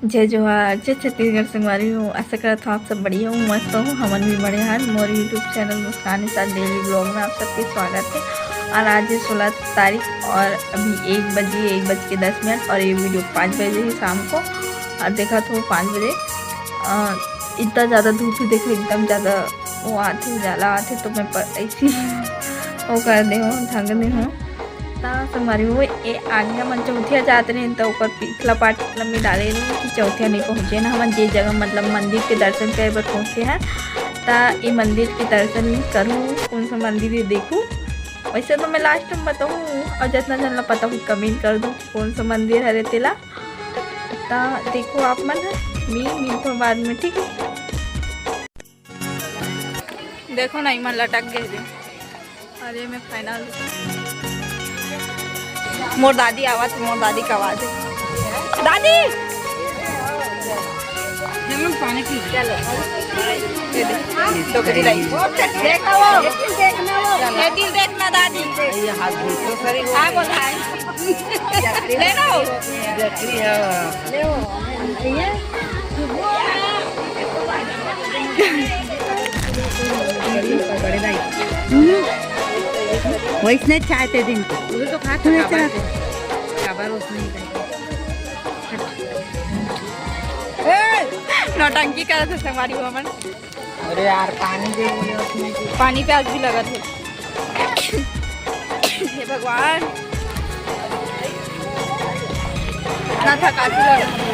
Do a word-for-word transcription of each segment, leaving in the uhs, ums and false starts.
जय जोहार, जय छत्तीसगढ़ संगवारी हो। आशा करत हूँ आप सब बढ़िया हो, मस्त हो। हमन भी बढ़िया हन। मोर YouTube चैनल मुस्कान के साथ डेली ब्लॉग में आप सबके स्वागत है। और आज है सोलह तारीख और अभी एक बजे, एक बज के दस मिनट और ये वीडियो पाँच बजे ही शाम को। और देखा तो पाँच बजे अ, इतना ज़्यादा धूप ही देखो, एकदम ज़्यादा वो आथे, उजाला आथे, तो मैं प-, ऐसी वो कर दे हूँ, ढंग दे हूँ। ता संगवारी हो, ए आगे हमन चौथिया जात रहे, तो ओकर पिछला पार्ट मतलब में डाले रहे कि चौथिया नहीं पहुँचे ना, हमन जे जगह मतलब मंदिर के दर्शन करे बर पहुँचे हैं, ता ये मंदिर के दर्शन करूँ, कौन सा मंदिर है देखूँ। वैसे तो मैं लास्ट में बताऊँ, और जितना जन ला पता हो कमेंट कर दो कौन सा मंदिर हरे तेला। ता देखो आप मन ह, मी मिलथो बाद में, ठीक है। देखो ना, इमन लटक गए थे। अरे मैं फाइनल मोर दादी आवत, मोर दादी का आवाज है। दादी! चलो, पानी पी। चलो। ये दे। टोकरी लाई। देखना वो। ये दिल देखना वो। ये दिल देखना दादी। ये हाथ धो तो सरी हो। हाँ, बोल, हाँ। ले लो। जकरी है। ले वो। वैसने चाहते दिन को। वो तो खा तुम्हें चला। खबर उसने। नौटंकी करत हे संगवारी हो हमन। अरे यार, पानी दे बोले उसमें कि पानी प्यास भी लगत हे। हे भगवान, इतना थकासी लगत हे।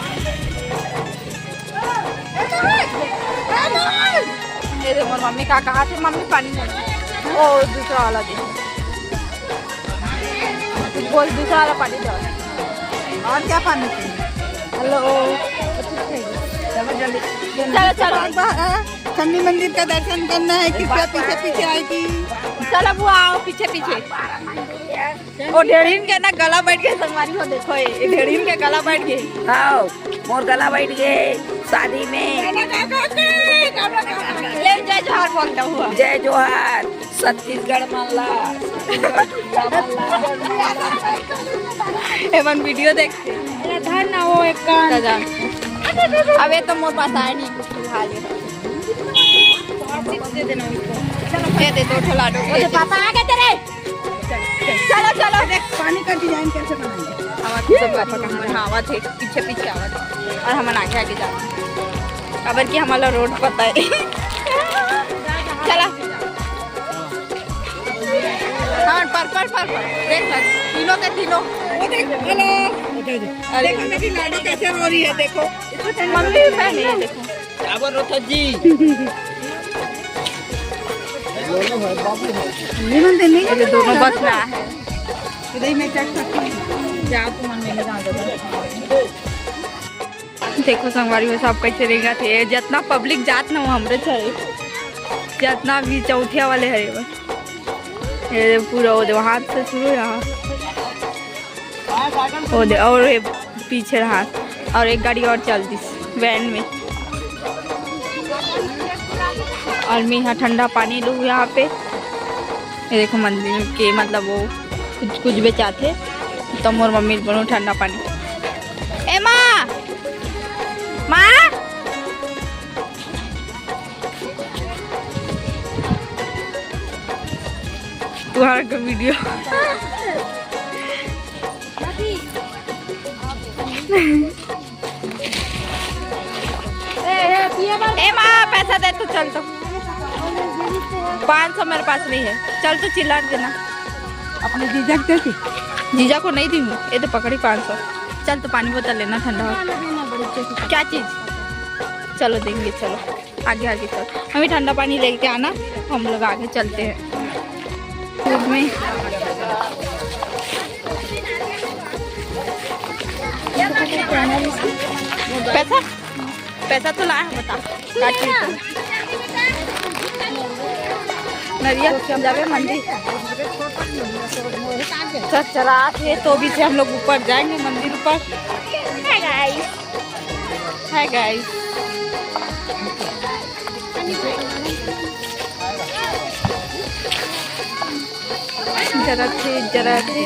ये दे मोर मम्मी का कहा थे, मम्मी पानी नहीं। ओ, दूसरा वाला दे। बोल, दूसरा वाला पानी दो। और क्या पानी चाहिए? हेलो। चलो, चलो। चंडी मंदिर का दर्शन करना है, कृपया पीछे पीछे आएगी। चलो बुआ, आओ पीछे पीछे। ओ ढेड़ीन के ना गला बैठ गए संगवारी हो, देखो ये, ये ढेड़ीन के गला बैठ गए। आओ, मोर गला बैठ गए शादी में। ले जय जोहार बोलता हुआ। जय जोहार। छत्तीसगढ़ मन ला, छत्तीसगढ़ मन ला। एमन वीडियो देखते। अरे धर ना वो एक कान। सजा। अबे तो मोर पास आए नहीं कुछ फिलहाल ये। दे दे दो ठो लाडू। अरे पापा आ गए तेरे। चलो, चलो। देख, पानी का डिजाइन कैसे बनाएंगे? आवाज तो पापा कहाँ है? हाँ, आवाज है, पीछे, पीछे आवाज। और हमन आगे, आगे जाते हैं। काबर कि हमारा रोड पता है। चला। हाँ, पर्पल, पर्पल। देख ना, तीनों के तीनों। वो देख, हेलो। अरे। देखो, मेरी लाडो कैसे रो रही है, देखो। मम्मी भी पहनी है, देखो। क्या बोल रहे हो जी? नहीं बनते, नहीं बनते, दोनों बस में है। इधर ही मैं चेक करती हूँ। जा, तुम मन में नहीं जाना चाहता। देखो संगवारी हो, सब कैसे रेंगत हे। जितना पब्लिक जात ना, वो हमरे चले। जितना भी चौथिया वाले हरे बस। ये पूरा वो दे, वहाँ से शुरू है, यहाँ। वो दे, और ये पीछे रहा। और एक गाड़ी और चल दिस वैन में। और मैं यहाँ ठंडा पानी लूँ यहाँ पे। ये देखो मंदिर के, मतलब वो कुछ, कुछ बेचाथे। तो मोर मम्मी बोलूँ ठंडा पानी। ए माँ, माँ, तुम्हारा का वीडियो। ए माँ, पैसा दे तो चल तो। पाँच सौ मेरे पास नहीं है, चल तो चिल्ला देना। अपने जीजा के दे। जीजा को नहीं दी हूँ, ये तो पकड़ी पाँच सौ। चल तो पानी बोतल लेना, ठंडा हो। क्या चीज़? चलो देंगे, चलो। आगे, आगे चल। हमें ठंडा पानी लेके आना, हम लोग आगे चलते हैं। धूप में। पैसा, पैसा तो लाया है, बता। का चीज? नरिया जाबे मंडी। चल, चला, ये तो भी से हम लोग ऊपर जाएंगे मंदिर ऊपर। Hi guys। Hi guys। जरा थे, जरा थे।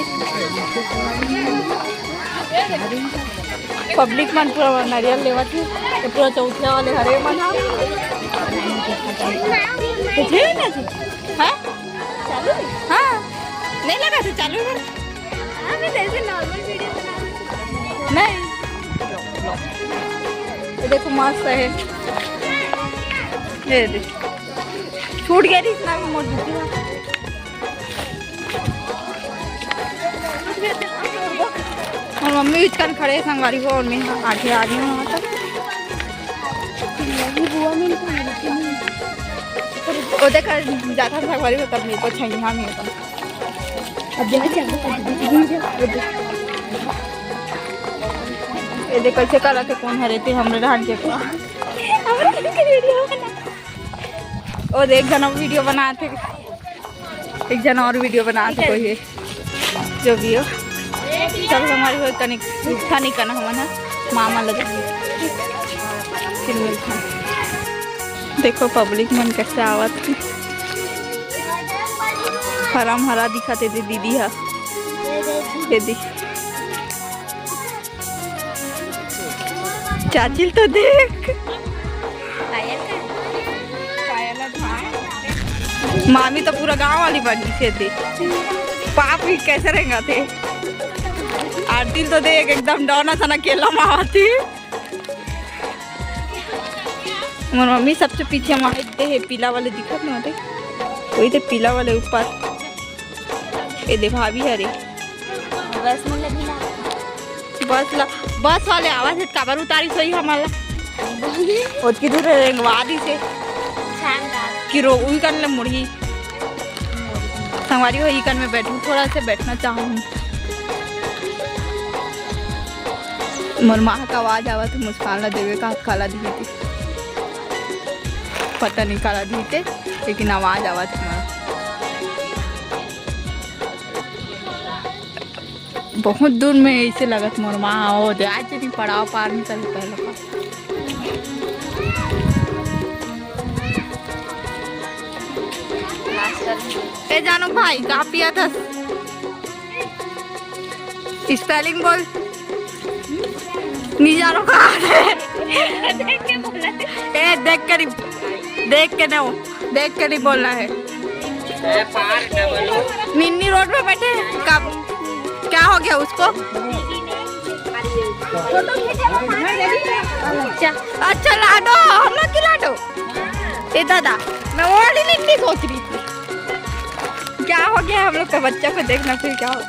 पब्लिक मन पूरा नारियल लेवत हे, ये पूरा चौथिया वाले हरे मन ह। कुछ है ना जी? हाँ? चालू है? हाँ। नहीं लगा था चालू है? हाँ, मैं जैसे नॉर्मल वीडियो बना रही थी। नहीं। ये देखो मस्त है। ये देख। छूट गया थी इतना भी मोड़ दीजिए। और मम्मी इचकन खड़े संगवारी हो और मैं आगे आ गई हूँ वहाँ तक। वो देखा जाता संगवारी हो तब मेरे को छैया में होता। अब देखा जाता। ये देख कैसे करा के कौन हरे थे हमरे रहन के पूरा। और एक जना वीडियो बनाते, एक जना और वीडियो बनाते कोई है, जो भी हो। चल हमारी हो तनिक गुस्सा नहीं करना हमन ह, मामा लगे फिर मिलता। देखो पब्लिक मन कैसे आवत हे, हरा हरा दिखत हे दीदी हा, दीदी। चाची ल तो देख। मामी तो पूरा गांव वाली बनी से दे। पाप ही कैसे रहेगा थे। आरती ल तो देख एकदम डौना सना केला मावत हे। मोर मम्मी सबसे पीछे माहित दे हे पीला वाले दिखत ना दे। वही दे पीला वाले ऊपर। ए दे भाभी हरे। बस में लगी ना। बस ला, बस वाले आवाज है, काबर उतारी सोई हमारा। ओतकी दूर रेंगवा दी से। शानदार। कि रो, उही कन ले मुड़ही। संगवारी हो, ई कन में बैठू, थोड़ा से बैठना चाहूँ। मोर माँ का आवाज आवत, मुस्कान ला देवे का हाथ काला दिही थी। पता नहीं काला दिही थे, लेकिन आवाज आवत मोर। बहुत दूर में ऐसे लगत मोर माँ हो दे, आज नहीं पड़ाव पार नहीं करे पहले का। ए जानो भाई, का पिया था? स्पेलिंग बोल। नहीं जानो कहाँ है। देख के बोला। ए, देख के नहीं, देख के नहीं, देख के नहीं बोलना है। निन्नी रोड पे बैठे हैं। कब, क्या हो गया उसको? अच्छा, अच्छा लाडो, हम लोग की लाडो। ए दादा, मैं वो वाली निन्नी सोच रही थी। क्या हो गया हम लोग का बच्चा को देखना, फिर क्या हो,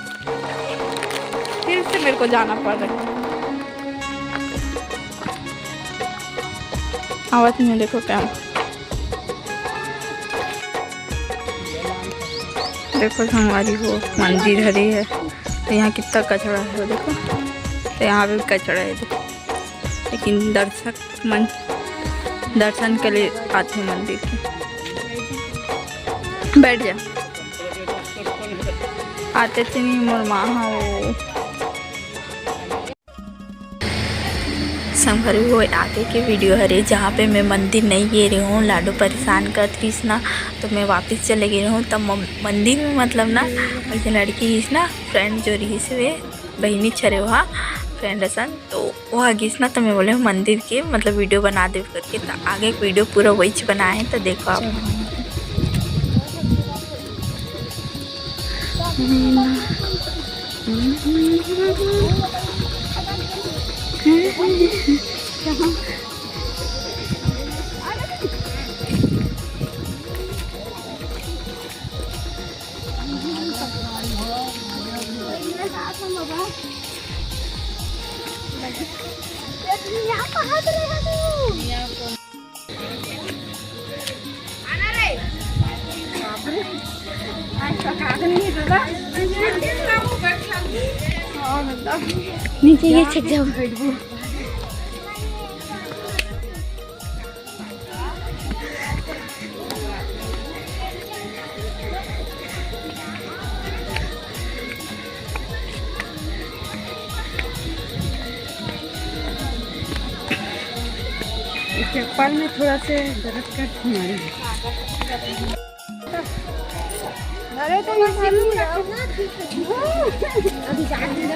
फिर से मेरे को जाना पड़ रहा है। आवत नहीं, देखो क्या, देखो संगवारी हो, मंदिर हरे है, तो यहाँ कितना कचरा है, देखो, तो यहाँ भी कचरा है, देखो। लेकिन दर्शक मन दर्शन के लिए आथे मंदिर के। बैठ जा। आते चनी मोर माँ हा वो। संगवारी हो, आगे के वीडियो हरे, जहाँ पे मैं मंदिर नहीं गे रही हूँ, लाडो परेशान करत रहिस ना, तो मैं वापस चले गे रही हूँ। तब म-, मंदिर में मतलब ना वैसे लड़की रहिस ना, फ्रेंड जो रहिस वे बहिनी छरे वहाँ फ्रेंड असन, तो वो गिस ना, तो मैं बोले मंदिर के मतलब वीडियो बना देव करके, तो आगे एक वीडियो पूरा वही बनाए हैं, तो देखो आप। नीचे ये छिप जाओ। चप्पल में थोड़ा से दर्द कर हमारे। अरे तो ये अभी जान दे।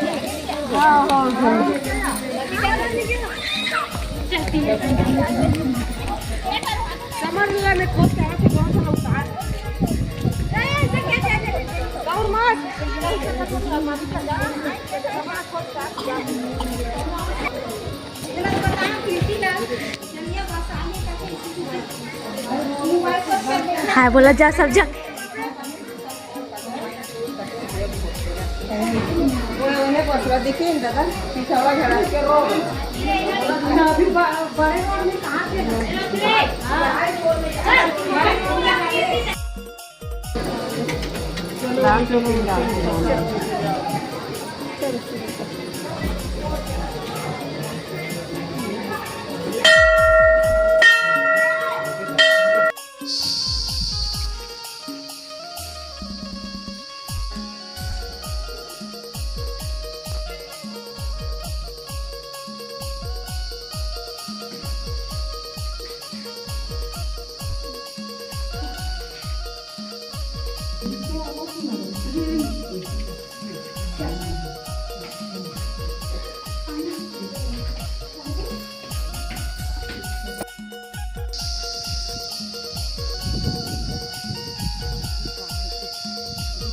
समर मेला में खोज के आके कौन सा उतार। और मत। हाय बोला जा सब जन।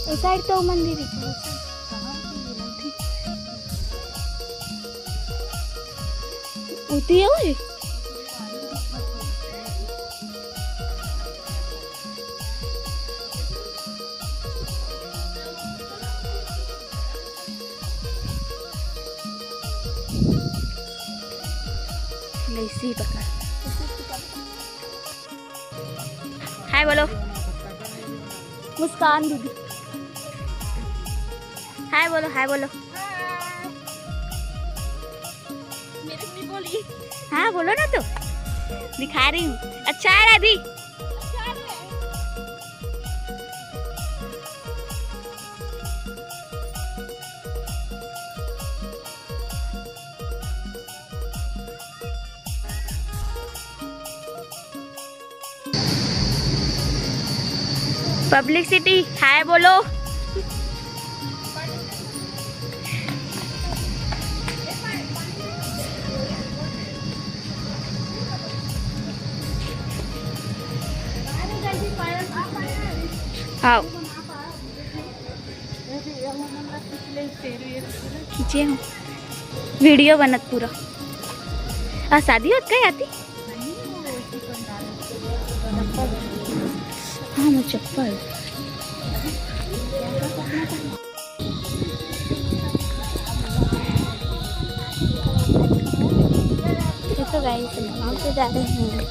उस साइड तो मंदिर है। उती है वही। नहीं, सी पकड़। हाय बोलो। मुस्कान दीदी। हाय बोलो, हाय बोलो। मेरे से नहीं बोली। हाँ, बोलो ना तो। दिखा रही हूँ। अच्छा आ रहा है अभी। पब्लिसिटी, हाय बोलो। आओ। खींचे हूँ। वीडियो बनत पूरा। आ, शादी होत का आती? हाँ, मैं चप्पल। ये तो गाइस, हम गाँव से जा रहे हैं।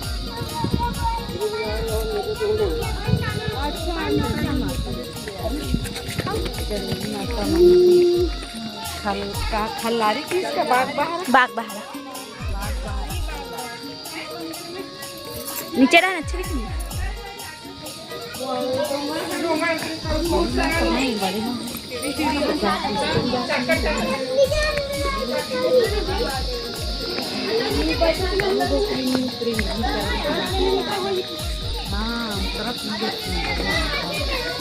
खल-, का खल्लारी की इसका बाग बहारा? बाग बहारा। नीचे रहना, अच्छे दिखेंगे।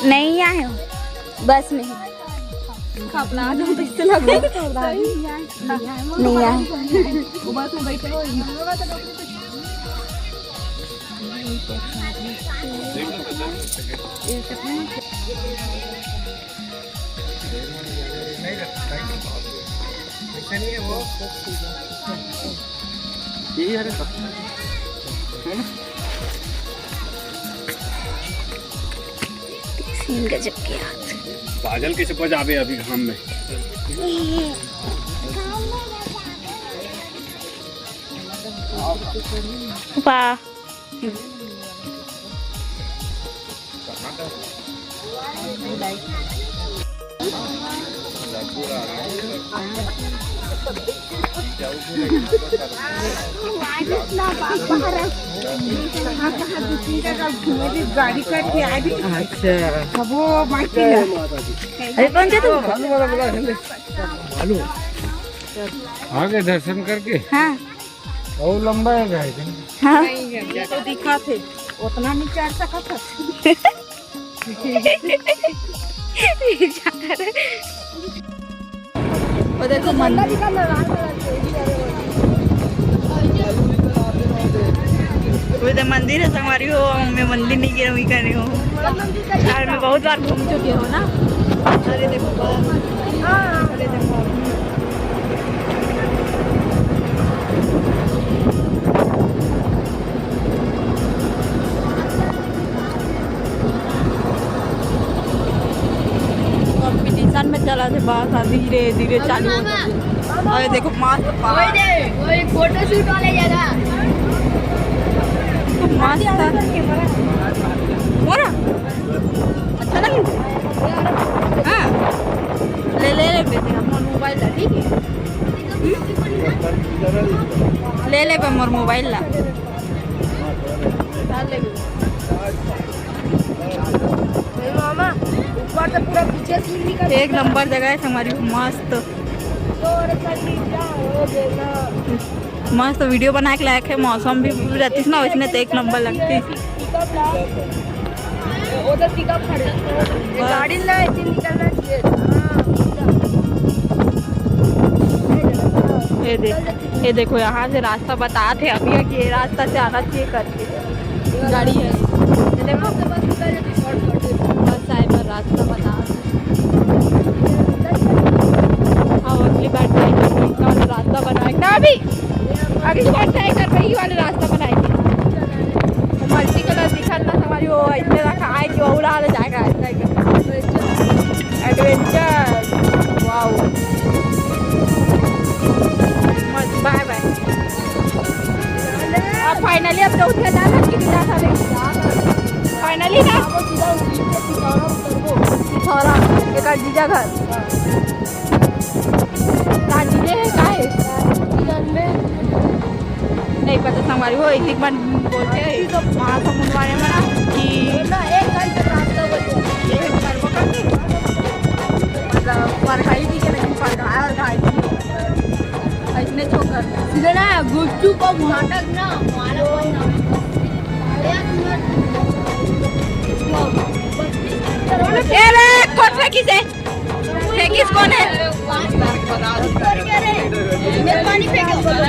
नहीं आए हो बस में। कपड़ा जो तो इससे लग रहा है। नहीं आए। वो बस में बैठे हो। यही है रे। है ना? तीन गजब के हाथ। बादल कैसे बजावे अभी घाम में। वाह। गाड़ी करके आ रही। अच्छा। अब वो माइक पे है। अरे कौन सा तू? आगे दर्शन करके। हाँ। बहुत लंबा है गाय का। हाँ। नहीं है, तो दिखा थे, उतना नहीं चढ़ सका था। जा रहे। वो देखो मंदिर। वो तो मंदिर है संगवारी हो, मैं मंदिर नहीं गिरा, वही कर रही हूँ। यार, मैं बहुत बार घूम चुकी हूँ ना। अरे देखो, अरे देखो। कंपटीशन में चला थे बस, धीरे धीरे चालू हो जाते। अरे देखो, मस्त पहाड़। वही फोटो शूट वाले जगह। तो मस्त था। हो ना? अच्छा लगे? हाँ। ले, ले, ले बेटे, हम मोबाइल ला, ठीक है? हम्म? ले ले बे मोर मोबाइल ला। मामा, ऊपर से पूरा पीछे से निकल एक नंबर जगह है हमारी, मस्त। तो और कर ली क्या? वो देखना। मस्त वीडियो बनाए के लायक है, मौसम भी रहतीस ना वैसने तो एक नंबर लगतीस। पिकअप ला। वो तो पिकअप खड़े। ये गाड़ी ना, एक दिन निकलना चाहिए। हाँ, ये दे, ये देखो, यहाँ से रास्ता बता थे अभी कि ये रास्ता से आना चाहिए करके। गाड़ी है, ये देखो, बस आए पर रास्ता बता। हाँ, अगली बार ट्राई करते हैं, इसका वाला रास्ता बनाए ना अभी। अगली बार ट्राई करते हैं, ये वाला रास्ता बनाएंगे। मल्टी कलर दिखा ना हमारी, वो इतने रखा आए कि वो उड़ा ले जाएगा, ऐसा ही करके। Adventure, wow. मस्त, बाय बाय। अब फाइनली अब तो उठे जाना कि नहीं जाता, नहीं। फाइनली ना? पिथौरा, एक जीजा घर। रांची ले है, का है? नहीं पता, संगवारी हो, एक एक बार बोलते हैं महासमुंद वाले में ना कि ना, एक घंटे का रास्ता बचा। ये करबो करके, मतलब, पढ़ाई भी के, लेकिन पढ़ाई और खाई भी। इतने छोकर। सीधे ना, गुपचुप और नाटक ना, हमारा कोई ना। ए रे, कोट फेंकी से। फेंकिस कौन है?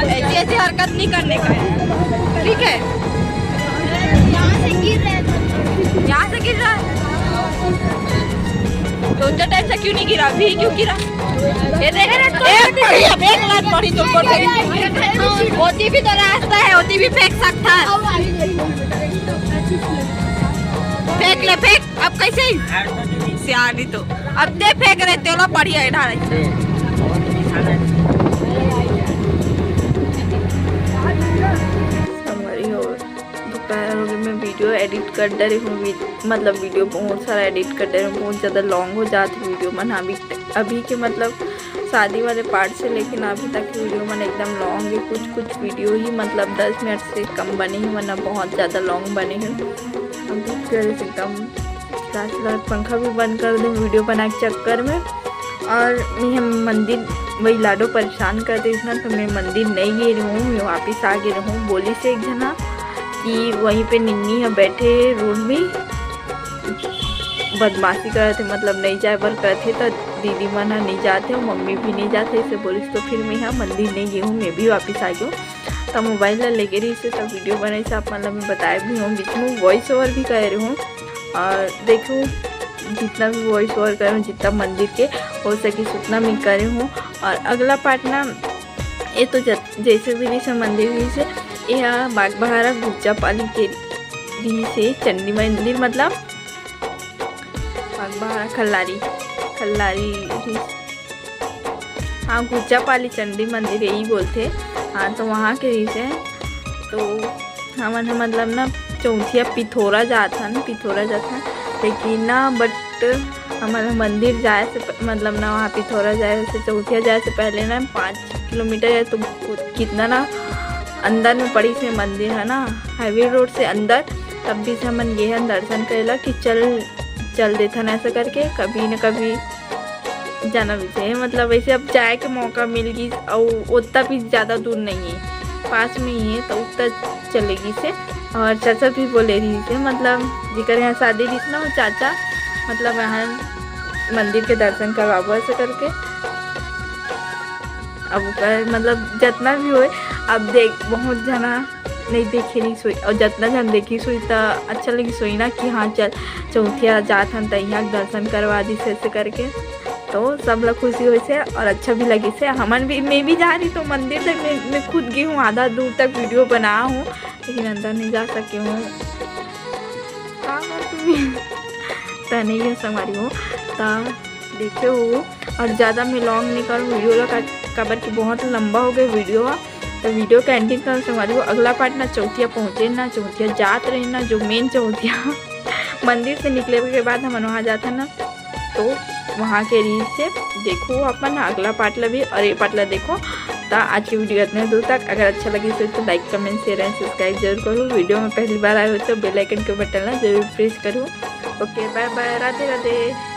ऐसी ऐसी हरकत नहीं करने का है, ठीक है? यहाँ से गिर रहा है। यहाँ से गिर रहा है। तो उतना टाइम से क्यों नहीं गिरा? अभी क्यों गिरा? ये देख, ए, पड़ी, अब एक लात पड़ी तो ऊपर फेंक। होती भी तो रास्ता है, होती भी फेंक सकता है। फेंक ले, फेंक। अब कैसे ही? सियारी तो अब ते फेंक रहे, तेला बढ़िया है, ढाल। हमारी हो, दोपहर हो गई, मैं वीडियो एडिट कर दे रही हूँ। वी-, मतलब, वीडियो बहुत सारा एडिट कर दे रही हूँ, बहुत ज़्यादा लॉन्ग हो जाती वीडियो मन। अभी, अभी के, मतलब, शादी वाले पार्ट से लेकिन अभी तक की वीडियो मन एकदम लॉन्ग है। कुछ कुछ वीडियो ही, मतलब, दस मिनट से कम बने हैं, वरना बहुत ज़्यादा लॉन्ग बने हैं। अभी फिर एकदम लास्ट लास्ट पंखा भी बंद कर दूँ वीडियो बना के चक्कर में। और मैं हम मंदिर, वही लाडो परेशान कर दे इतना, तो मैं मंदिर नहीं गे रही हूँ, मैं वापस आ गे रही हूँ। बोलिस एक जना कि वहीं पे निन्नी है बैठे रूम में, बदमाशी करत हे, मतलब नहीं जाए बर करत हे, तो दीदी मन ह नहीं जात हे, मम्मी भी नहीं जात हे, इसे बोलिस तो फिर मैं यहाँ मंदिर नहीं गे हूँ, मैं भी वापस आ गे हूँ। तो मोबाइल ला लेके रहिस हे, तो वीडियो बनाइस, आप मन ला मैं बताए भी हूँ, बीच में वॉइस ओवर भी करे रही हूँ। और देखूँ, जितना भी वॉइस ओवर करे हूँ, जितना मंदिर के हो सकिस उतना मैं करे हूँ। और अगला पार्ट ना, ये तो जत-, जैसे भी रहिस हे मंदिर रहिस हे, ये हा बागबहारा गुज्जापाली के रहिस हे, चंडी मंदिर, मतलब बागबहारा खल्लारी, खल्लारी रहिस। हाँ, गुज्जापाली चंडी मंदिर यही बोलथे। हाँ, तो वहाँ के रहिस हे। तो हमन ह, मतलब ना, चौथिया पिथौरा जात हन, पिथौरा जात हन, लेकिन ना, बट हमन ह मंदिर जाए से प-, मतलब ना, वहाँ पिथौरा जाए से, चौथिया जाए से पहले ना, पाँच किलोमीटर है, तो कितना ना अंदर में पड़िस हे मंदिर, है ना, हाईवे रोड से अंदर। तब भी से हमन गे हन दर्शन करेला कि चल, चल देथन ऐसा करके, कभी न कभी जाना भी चाहिए। मतलब, वैसे अब जाए के मौका मिल गिस, अउ ओतना भी ज़्यादा दूर नहीं है, पास में ही है, तो उतना चले गिस हे। और चाचा भी बोले रहिस हे, मतलब, जेकर यहाँ शादी रहिस ना, वो चाचा, मतलब, यहाँ मंदिर के दर्शन करवाबो ऐसे करके। अब ओकर मतलब जतना भी होए, अब देख, बहुत जना नहीं देखे नहीं सोई, और जतना जन देखी सोई त अच्छा लगी सोई ना कि हाँ चल चौथिया जात हन त यहाँ के दर्शन करवा दी से, ऐसे करके। तो सब ला खुशी होइसे और अच्छा भी लगिसे। हमन भी, मैं भी जा रही तो मंदिर तक मैं, मैं खुद गई हूँ, आधा दूर तक वीडियो बना हूँ, लेकिन अंदर नहीं जा सके हूँ। का कर तुम्हें? त नहीं है संगवारी हो, त देखे हो। और ज़्यादा मैं लॉन्ग नहीं करूँ वीडियो ला, का-, काबर कि बहुत लंबा हो गया वीडियो हा। तो वीडियो का एंडिंग करूँ संगवारी हो, अगला पार्ट ना चौथिया पहुँचे ना चौथिया जात रहे ना, जो मेन चौथिया मंदिर से निकले के बाद हमन वहाँ जाता ना, तो वहाँ के रील से देखो अपन अगला पार्ट ला भी और ये पार्ट ला देखो। तो आज की वीडियो इतने दूर तक, अगर अच्छा लगी तो लाइक, कमेंट, शेयर एंड सब्सक्राइब जरूर करो। वीडियो में पहली बार आए हो तो बेल आइकन के बटन ला जरूर प्रेस करो। ओके, बाय बाय, राधे राधे।